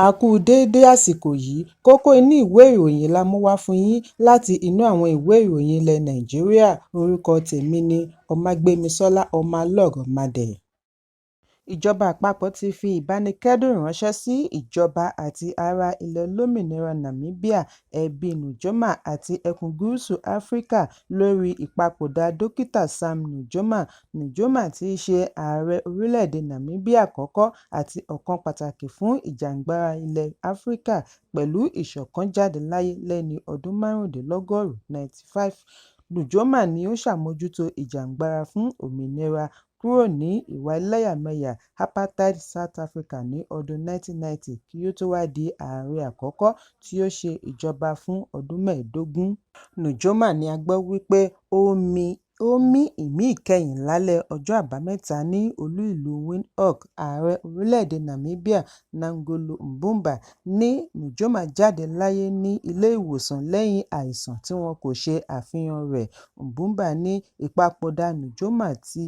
A kú déédé àsìkò yìí. Kókó inú ìwé ìròyìn la mú wá fún yín láti inú àwọn ìwé ìròyìn ilẹ̀ Nàìjíríà. Orúkọ tèmi ni Ọmágbémisọ́lá Ọmọlọ́rọ̀mádé. Ìjọba àpapọ̀ ti fi ìbánikẹ́dùn ránṣẹ́ sí ìjọba àti ará ilẹ̀ olómìnira Nàmíbíà, ẹbí Nujoma àti ẹkùn Gúúsù Áfíríkà lórí ìpapòdà Dókítà Sam Nujoma. Nujoma tí í ṣe ààrẹ orílẹ̀-èdè Nàmíbíà àkọ́kọ́ àti ọ̀kan pàtàkì fún ìjìjàgbara ilẹ̀ Áfíríkà pẹ̀lú ìṣọ̀kan jáde láyé lẹ́ni ọdún 95, 95. Nujoma ni ó ṣàmójútó ìjìjàgbara fún òmìnira kúrò ní ìwà ẹlẹ́yàmẹyà apartheid South Africa ní ọdún 1990 kí ó tó wá di ààrẹ àkọ́kọ́ tí ó ṣe ìjọba fún ọdún 15. Nujoma ni a gbọ́ wípé ó mí ìmí ìkẹyìn lálẹ́ ọjọ́ Àbámẹ́ta ní olú-ìlú Windhoek. Ààrẹ orílẹ̀-èdè Nàmíbíà Nangolo Mbumba ní Nujoma jáde láyé ní ilé-ìwòsàn lẹ́yìn àìsàn tí wọn kò ṣe àfihàn rẹ̀. Mbumba ní ìpapòdà Nujoma ti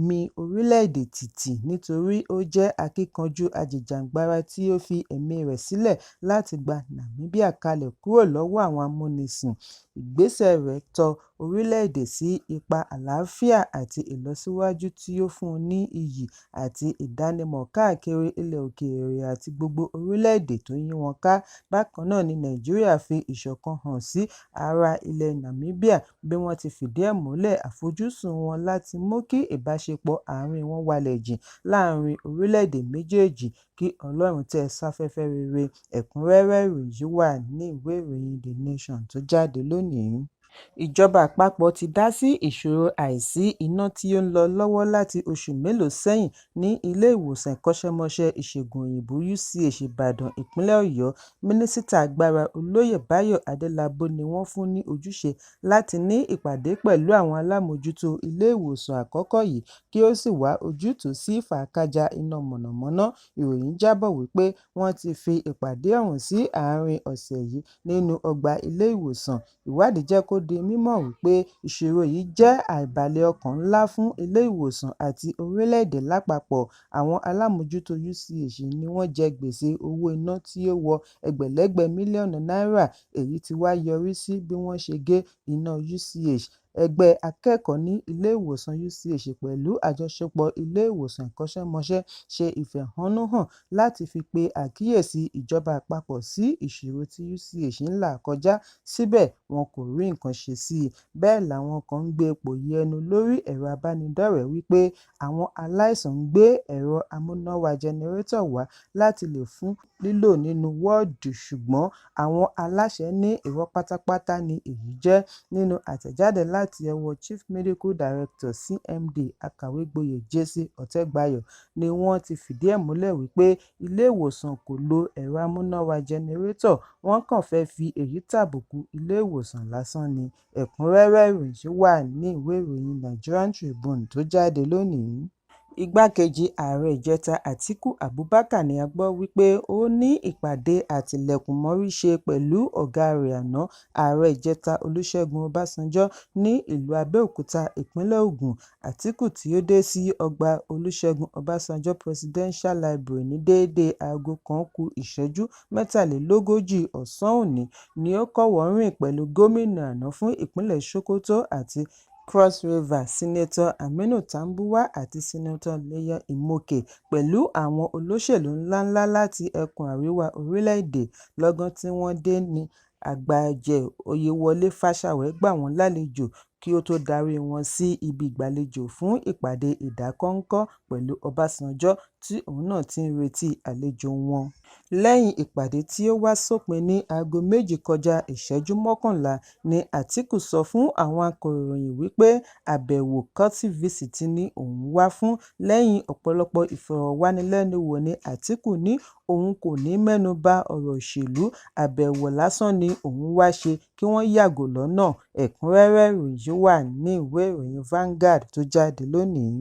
mi orílẹ̀-èdè tìtì nítorí ó jẹ́ akíkanjú ajìjàgbara tí ó fi ẹ̀mí rẹ̀ sílẹ̀ láti gba Nàmíbíà kalẹ̀ kúrò lọ́wọ́ àwọn amúnisìn. Ìgbésẹ̀ rẹ̀ tọ orílẹ̀-èdè sí ipa àlàáfíà àti ìlọsíwájú tí ó fún un ní iyì àti ìdánimọ̀ káàkiri ilẹ̀ òkèèrè àti gbogbo orílẹ̀-èdè tó yí wọn ká. Bákan náà ni Nàìjíríà fi ìṣọ̀kan hàn sí ará ilẹ̀ Nàmíbíà bí wọ́n ti fìdí ẹ̀ múlẹ̀ àfojúsùn wọn láti mú kí ìbáṣepọ̀ àárín wọn walẹ̀ jìn láàárín orílẹ̀-èdè méjèèjì. Kí Ọlọ́run tẹ́ ẹ sáfẹ́fẹ́ rere. Ẹ̀kúnrẹ́rẹ́ ìròyìn yìí wà ní ìwé ìròyìn The Nation tó jáde lónìí. Ìjọba àpapọ̀ ti dá sí ìṣòro àìsí iná tí ó ń lọ lọ́wọ́ láti oṣù mélòó sẹ́yìn ní Ilé-ìwòsàn Ìkọ́ṣẹ́mọṣẹ́ Ìṣègùn Òyìnbó UCH Ìbàdàn, Ìpínlẹ̀ Ọ̀yọ́. Mínísítà Agbára Olóyè Báyọ̀ Adélábù ni wọ́n fún ní ojúṣe láti ní ìpàdé pẹ̀lú àwọn alámòójútó ilé-ìwòsàn àkọ́kọ́ yìí kí ó sì wá ojútùú sí fàákájàá iná mọ̀nàmọ́ná. Ìròyìn jábọ̀ wípé wọ́n ti fi ìpàdé ọ̀hún sí àárín ọ̀sẹ̀ yìí nínú ọgbà ilé-ìwòsàn. Ìwádìí jẹ́ kó di mímọ̀ wípé ìṣòro yìí jẹ́ àìbalẹ̀ ọkàn ńlá fún ilé-ìwòsàn àti orílẹ̀-èdè lápapọ̀. Àwọn alámòójútó UCH ní wọ́n jẹ gbèsè owó iná tí ó wọ ẹgbẹ̀lẹ́gbẹ̀ mílíọ̀nù náírà, èyí tí wá yọrí sí bí wọ́n ṣe gé iná UCH. Ẹgbẹ́ akẹ́kọ̀ọ́ ní ilé-ìwòsàn UCH pẹ̀lú àjọṣepọ̀ ilé-ìwòsàn ìkọ́ṣẹ́mọṣẹ́ ṣe ìfẹ̀hónúhàn láti fi pe àkíyèsí ìjọba àpapọ̀ sí ìṣòro tí UCH ń là kọjá, síbẹ̀ wọn kò rí nǹkan ṣe sí i. Bẹ́ẹ̀ làwọn kan ń gbé pòyì ẹnu lórí ẹ̀rọ ìbánidọ́rẹ̀ẹ́ wípé àwọn aláìsàn ń gbé ẹ̀rọ amúnáwá jẹnẹrétọ̀ wá láti lò fún lílò nínú wọ́ọ̀dù, ṣùgbọ́n àwọn aláṣẹ ní irọ́ pátápátá ni èyí jẹ́. Nínú àtẹ̀jáde láti ọwọ́ Chief Medical Director CMD Akàwégboyè J.C. Ọ̀tẹ̀gbàyọ̀ ni wọ́n ti fìdí ẹ̀ múlẹ̀ wípé ilé-ìwòsàn kò lo ẹ̀rọ amúnáwá jẹnẹrétọ̀, wọ́n kàn fẹ́ fi èyí tàbùkù ilé-ìwòsàn lásán ni. Ẹ̀kúnrẹ́rẹ́ ìròyìn yìí wà ní ìwé ìròyìn Nigerian Tribune tó jáde lónìí. Igbákejì ààrẹ ìjẹta Atiku Abubakar ni a gbọ́ wípé ó ní ìpàdé àtilẹ̀kùnmọ́rí ṣe pẹ̀lú ọ̀gá rẹ̀ àná, Ààrẹ ìjẹta Olúṣẹ́gun Ọbásanjọ́ ní ìlú Abẹ́òkúta, Ìpínlẹ̀ Ògùn. Àtíkù tí ó dé sí ọgbà Olúṣẹ́gun Ọbásanjọ́ Presidential Library ní déédé aago kan ku ìṣẹ́jú 43 ọ̀sán òní ni ó kọ́wọ̀ọ́-rìn pẹ̀lú gómìnà àná fún ìpínlẹ̀ Sokoto àti Cross River Senator Aminu Tambuwal àti Senator Liyel Imoke pẹ̀lú àwọn olóṣèlú ńlá-ńlá láti ẹkùn àríwá orílẹ̀-èdè. Lọ́gán tí wọ́n dé ní Àgbàjẹ Oyèwọlé Fáṣàwẹ̀ gbà wọ́n lálejò kí ó tó darí wọn sí ibi ìgbàlejò fún ìpàdé ìdákọ́ńkọ́ pẹ̀lú Ọbásanjọ́ tí òun náà ti ń retí àlejò wọn. Lẹ́yìn ìpàdé tí ó wá sópin ní aago 2 kọjá ìṣẹ́jú 11 ní Àtíkù sọ fún àwọn akọ̀ròyìn wípé àbẹ̀wò courtesy visit ni òun wá fún. Lẹ́yìn ọ̀pọ̀lọpọ̀ ìfọ̀rọ̀wánilẹ́nuwò ní Àtíkù ní òun kò ní mẹ́nu ba ọ̀rọ̀ òṣèlú, àbẹ̀wò lásán ni òun wá ṣe kí wọ́n yàgò lọ́nà. Ẹ̀kúnrẹ́rẹ́ ìròyìn yìí wà ní ìwé ìròyìn Vanguard tó jáde lónìí.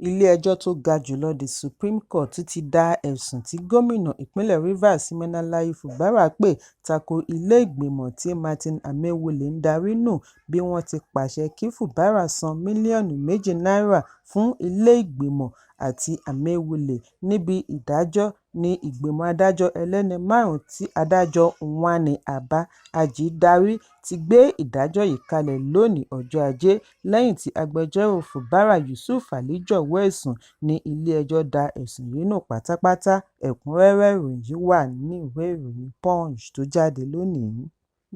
Ilé-ẹjọ́ tó ga jùlọ The Supreme Court ti da ẹ̀sùn tí gómìnà ìpínlẹ̀ Rivers Siminalayi Fubara pè tako ilé ìgbìmọ̀ tí Martin Amaewhule ń darí nù bí wọ́n ti pàṣẹ kí Fubara san mílíọ̀nù 2 náírà fún ilé ìgbìmọ̀. àti Amaewhule níbi ìdájọ́ ní ìgbìmọ̀ adájọ́ ẹlẹ́ni márùn-ún tí adájọ́ Uwani Abba Aji darí ti gbé ìdájọ́ yìí kalẹ̀ lónìí ọjọ́ Ajé lẹ́yìn tí agbẹjọ́rò Fubara, Yusuf Ali jọ̀wọ́ ẹ̀sùn ní ilé-ẹjọ́ da ẹ̀sùn yìí nù pátápátá. Ẹ̀kúnrẹ́rẹ́ ìròyìn yìí wà nínú ìwé ìròyìn Punch tó jáde lónìí.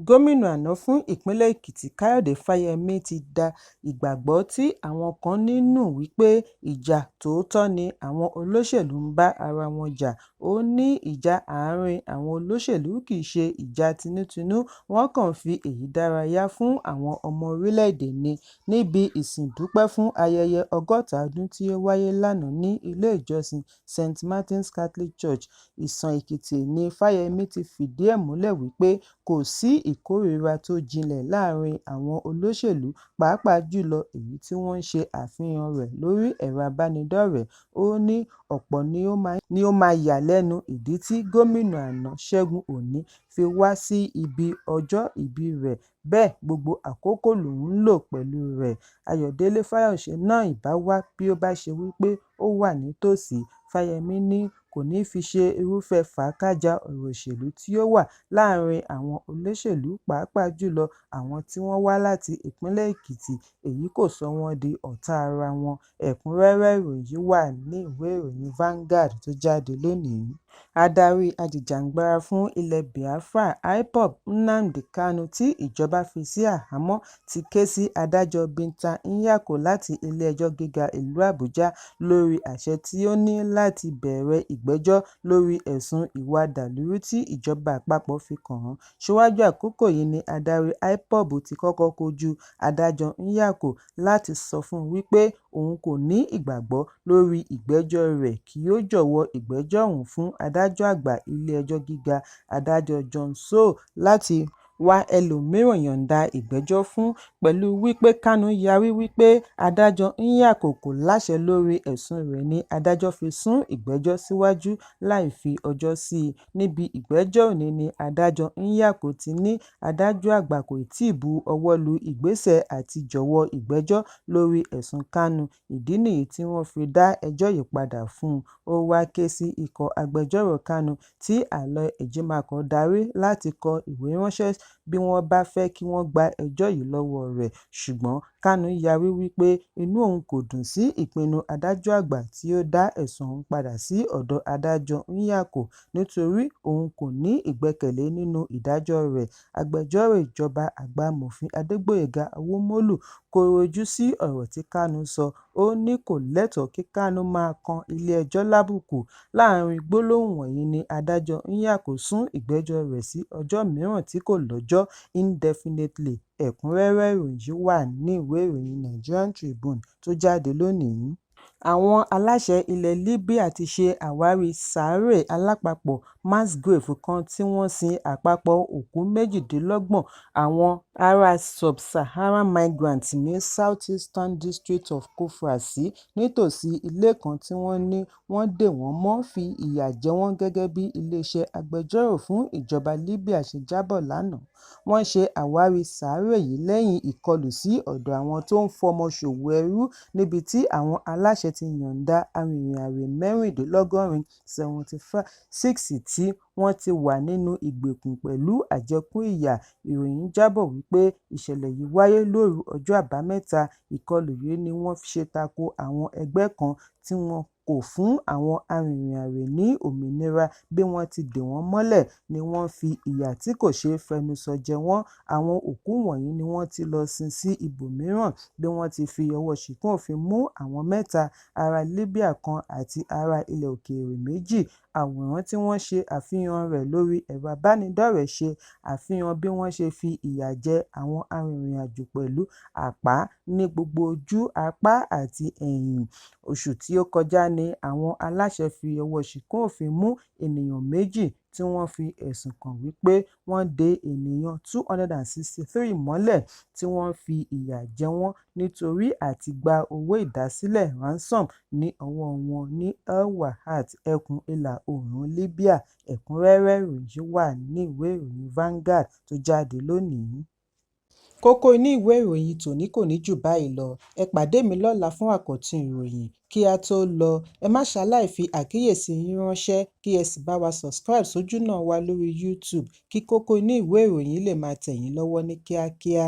Gómìnà àná fún ìpínlẹ̀ Èkìtì Káyọ̀dé Fáyẹmí ti da ìgbàgbọ́ tí àwọn kan ní nù wípé ìjà tòótọ́ ni àwọn olóṣèlú ń bá ara wọn jà. Ó ní ìjà àárín àwọn olóṣèlú kì í ṣe ìjà tinútinú, wọ́n kàn ń fi èyí dárayá fún àwọn ọmọ orílẹ̀-èdè ni. Níbi ìsìn ìdúpẹ́ fún ayẹyẹ 60 ọdún tí ó wáyé lánàá ní ilé ìjọsìn St Martin's Catholic Church, Ìsàn-Èkìtì ní Fáyẹmí ti fìdí ẹ̀ múlẹ̀ wípé kò sí ìkórìíra tó jinlẹ̀ láàárín àwọn olóṣèlú, pàápàá jùlọ èyí tí wọ́n ń ṣe àfihàn rẹ̀ lórí ẹ̀rọ ìbánidọ́rẹ̀ẹ́. Ó ní ọ̀pọ̀ ni ó máa yà lẹ́nu ìdí tí gómìnà àná Ṣẹ́gun Òní fi wá sí ibi ọjọ́ ìbí rẹ̀, bẹ́ẹ̀ gbogbo àkókò lòun ń lò pẹ̀lú rẹ̀. Ayọ̀délé Fáyọ̀ṣe náà ìbá wá bí ó bá ṣe wípé ó wà nítòsí. Fáyẹmí ní kò ní fi ṣe irúfẹ́ fàákájáa ọ̀rọ̀ òṣèlú tí ó wà láàárín àwọn olóṣèlú, pàápàá jùlọ àwọn tí wọ́n wá láti ìpínlẹ̀ Èkìtì, èyí kò sọ wọ́n di ọ̀tá ara wọn. Ẹ̀kúnrẹ́rẹ́ ìròyìn yìí wà ní ìwé ìròyìn Vanguard tó jáde lónìí. Adarí ajìjàǹgbara fún ilẹ̀ Biafra IPOB, Nnamdi Kanu, tí ìjọba fi sí àhámọ́, ti ké sí adájọ́ Binta Nyako láti Ilé-ẹjọ́ Gíga ìlú Àbújá lórí àṣẹ tí ó ní láti bẹ̀rẹ̀ ìgbẹ́jọ́ lórí ẹ̀sùn ìwà ọ̀dàlúrú tí ìjọba àpapọ̀ fi kàn án. Síwájú àkókò yìí ni adarí IPOB ti kọ́kọ́ kojú adájọ́ Nyako láti sọ fún un wípé òun kò ní ìgbàgbọ́ lórí ìgbẹ́jọ́ rẹ̀ kí ó jọ̀wọ́ ìgbẹ́jọ́ ọ̀hún fún adájọ́ àgbà ilé-ẹjọ́ gíga, Adájọ́ John Tsoho, láti wá ẹlòmíràn yọ̀ǹda ìgbẹ́jọ́ fún. Pẹ̀lú wípé Kanu yarí wípé adájọ́ Nyako kò láṣẹ lórí ẹ̀sùn rẹ̀ ni adájọ́ fi sún ìgbẹ́jọ́ síwájú láì fi ọjọ́ sí i. Níbi ìgbẹ́jọ́ òní ni adájọ́ Nyako ti ní adájọ́ àgbà kò tíì bu ọwọ́ lu ìgbésẹ̀ àti jọ̀wọ́ ìgbẹ́jọ́ lórí ẹ̀sùn Kanu, ìdí nìyí tí wọ́n fi dá ẹjọ́ yìí padà fún un. Ó wáá ké sí ikọ̀ agbẹjọ́rò Kanu tí Aloy Ejimakor darí láti kọ ìwé ránṣẹ́ bí wọ́n bá fẹ́ kí wọ́n gba ẹjọ́ yìí lọ́wọ́ rẹ̀. Ṣùgbọ́n Kanu yarí wípé inú òun kò dùn sí ìpinnu adájọ́ àgbà tí ó dá ẹ̀sùn ọ̀hún padà sí ọ̀dọ̀ adájọ́ Nyako nítorí òun kò ní ìgbẹ́kẹ̀lé nínú ìdájọ́ rẹ̀. Agbẹjọ́rò ìjọba àgbà Amòfin Adégbóyèga Awómólú kọ̀rọ̀ ojú sí ọ̀rọ̀ tí Kanu sọ, ó ní kò lẹ́tọ̀ọ́ kí Kanu máa kan ilé-ẹjọ́ lábùkù. Láàrin gbólóhùn wọ̀nyí ni adájọ́ Nyako sún ìgbẹ́jọ́ rẹ̀ sí ọjọ́ mìíràn tí kò lọ́jọ́ indefinitely. Ẹ̀kúnrẹ́rẹ́ ìròyìn yìí wà ní ìwé ìròyìn Nigerian Tribune tó jáde lónìí. Àwọn aláṣẹ ilẹ̀ Libya ti ṣe àwárí sàárè alápapọ̀ mass grave kan tí wọ́n sin àpapọ̀ òkú 28 àwọn ará sub-Saharan migrants ní South-Eastern District of Kufra sí nítòsí ilé kan tí wọ́n ní wọ́n dè wọ́n mọ́ fi ìyà jẹ wọ́n gẹ́gẹ́ bí iléeṣẹ́ agbẹjọ́rò fún ìjọba Libya ṣe jábọ̀ lánàá. Wọ́n ṣe àwárí sàárè yìí lẹ́yìn ìkọlù sí ọ̀dọ̀ àwọn tó ń fọmọ ṣòwò ẹrú níbi tí àwọn aláṣẹ ti yọ̀ǹda arìnrìn-àrè 76 tí wọ́n ti wà nínú ìgbèkùn pẹ̀lú àjẹkún ìyà. Ìròyìn jábọ̀ wípé ìṣẹ̀lẹ̀ yìí wáyé lóru ọjọ́ Àbámẹ́ta. Ìkọlù yìí ni wọ́n ṣe tako àwọn ẹgbẹ́ kan tí wọn kò fún àwọn arìnrìn-àrè ní òmìnira bí wọ́n ti dè wọ́n mọ́lẹ̀ ni wọ́n ń fi ìyà tí kò ṣeé fẹnu sọ jẹ wọ́n. Àwọn òkú wọ̀nyí ni wọ́n ti lọ sin sí ibòmíràn bí wọ́n ti fi ọwọ́ ṣìkún òfin mú àwọn mẹ́ta, ará Libya kan àti ará ilẹ̀ òkèèrè méjì. Àwòrán tí wọ́n ṣe àfihàn rẹ̀ lórí ẹ̀rọ ìbánidọ́rẹ̀ẹ́ ṣe àfihàn bí wọ́n ṣe fi ìyà jẹ àwọn arìnrìn-àjò pẹ̀lú àpá ní gbogbo ojú, apá àti ẹ̀yìn. Oṣù tí ó kọjá ní àwọn aláṣẹ fi ọwọ́ ṣìkún òfin mú ènìyàn méjì tí wọ́n fi ẹ̀sùn kàn wípé wọ́n de ènìyàn 263 mọ́lẹ̀ tí wọ́n ń fi ìyà jẹ wọ́n nítorí àtigba owó ìdásílẹ̀ ransom ní ọwọ́ wọn ní El Wahat, ẹkùn ìlà-oòrùn Libya. Ẹ̀kúnrẹ́rẹ́ ìròyìn yìí wà ní ìwé ìròyìn Vanguard tó jáde lónìí. Kókó inú ìwé ìròyìn tòní kò ní jù báyìí lọ. Ẹ pàdé mi lọ́la fún àkọ́tún ìròyìn. Kí a tó lọ, ẹ má ṣaláì fi àkíyèsí yín ránṣẹ́ kí ẹ sì bá wa subscribe sójúnà wa lórí YouTube kí kókó inú ìwé ìròyìn lè máa tẹ̀ yín lọ́wọ́ ní kíákíá.